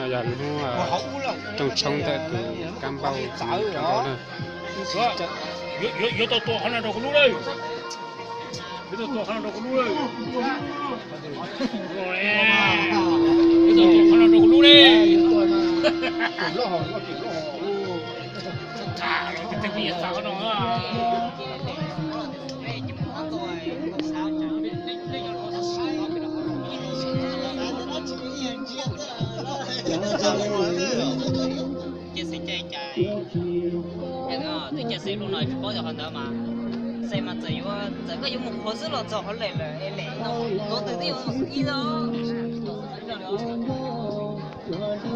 Yog hnub rooj tshoob ntawm tus kab npauj, kab npauj na. Yuav tau tua qhov no rau kuv lub lawm. Yuav tau tua qhov no rau kuv lub lawm. Yuav tau tua qhov no rau kuv lub lawm. Ces xeem cai cai, twb cai xeem lub no tsis paub yog qhov ntawd mas, xeem mas txawm yuav, txawm koj yuav mus qhuav xwb los txog qhov lem lawm es lem no, tuav twg twb yuav mus xwb ib os.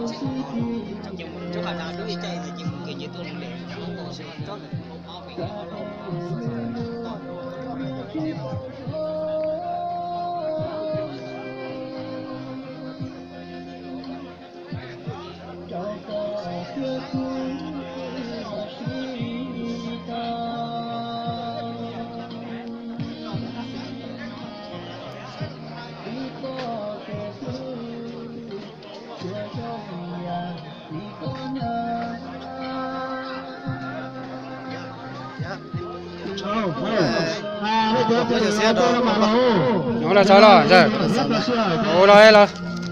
Ces mus rau qhov no lub ib cai ces mus kiag ces tuaj mus lem. Nyob los txog los ntawm, ua los los, ua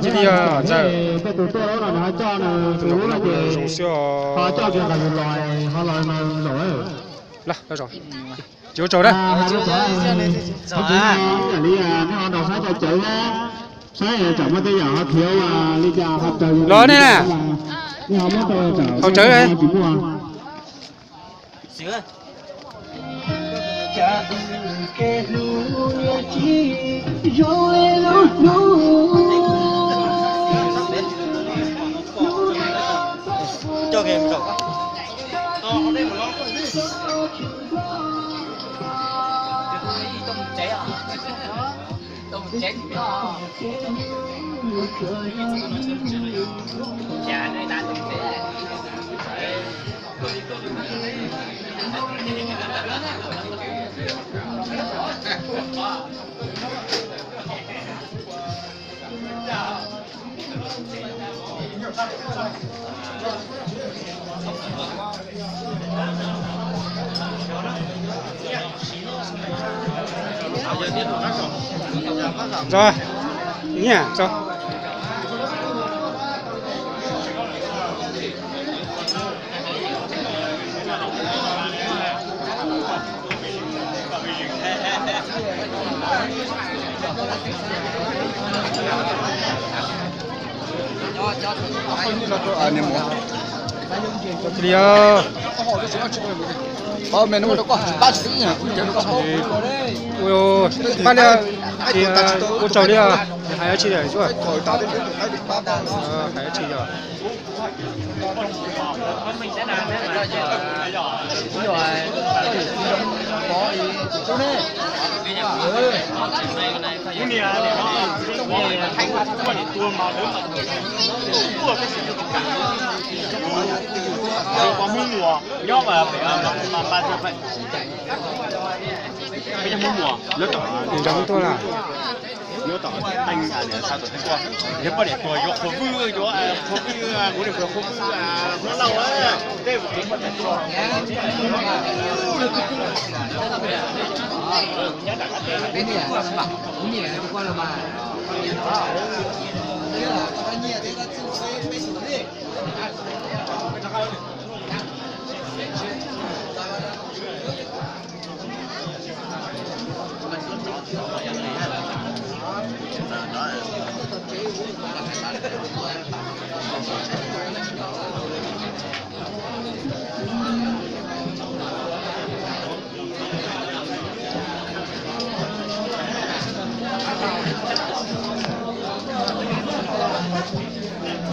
cia li ntawm, tus no zoo siab os. Los, los zaum, tsis ua tsaug na. Los nej na, haus tsawv. Tso, nyiaj tso. Cia li os. Pab li, ua tsaug li, hais dab tsi lawm, hais dab tsi yog. Nyob tom teeb, yog poj niam tuag yuav qhua vwj, yuav qhua vwj, kuv niam qhua vwj, hluas lauj, tej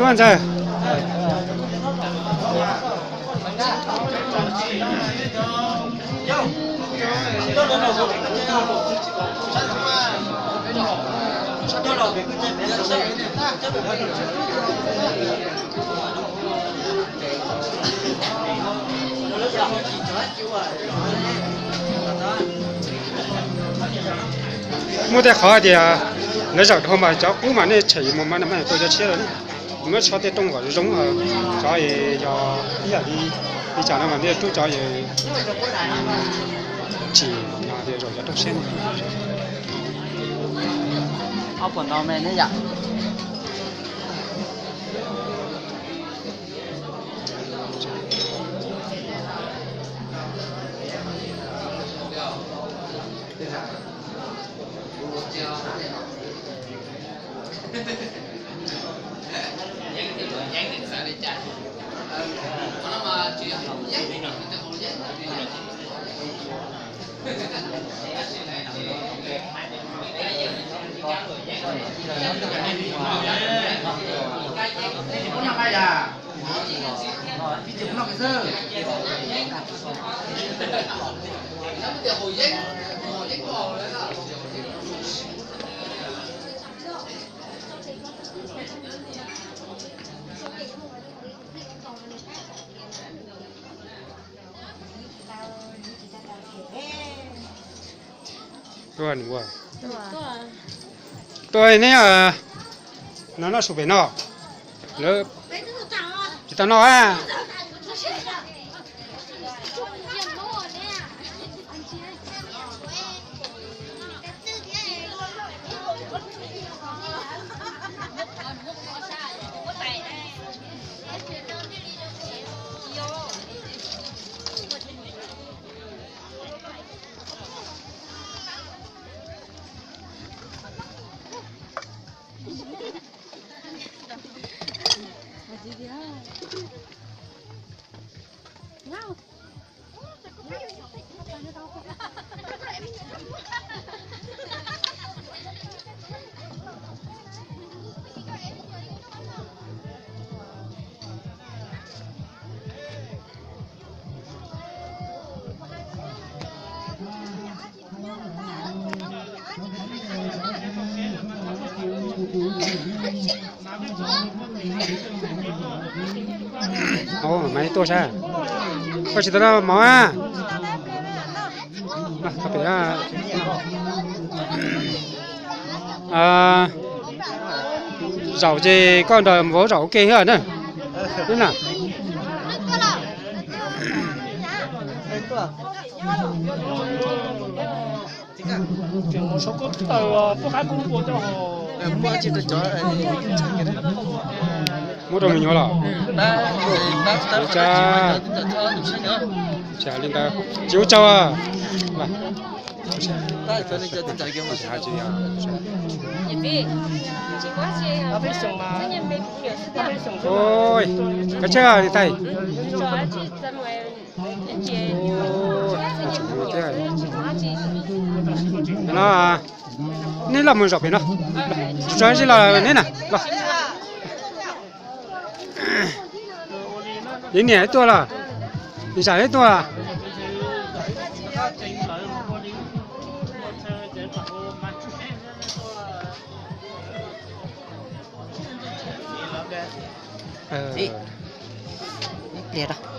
Tub ntxawg. Muaj tej qhov tias lawv zawm dhau mas cov qub mas nej tshem mus mas nws mam tuaj cov tshiab lawm. Muab tso tej rooj kom zoo, cov yog ib yam li, li cas no mas nej rub cov tsim no tias zaum cov rooj siab. Ob puas ntau me ne yom. Tuaj neb, no noj su pem no. Lawv tsis tau noj a. Maiv tuaj sab, koj tsis tau noj mov a? Zaum ces koj nrog vauv zaum ua ke thiab na. Muab rau me nyuam los? Ua cas li ntawd tsis ua tsaug. Kav tsij li tais. No, neb los mus zaum pem no. Tso zis los neb na los. Yog niam tuaj los? Yog zam tuaj? Ib pliag rau.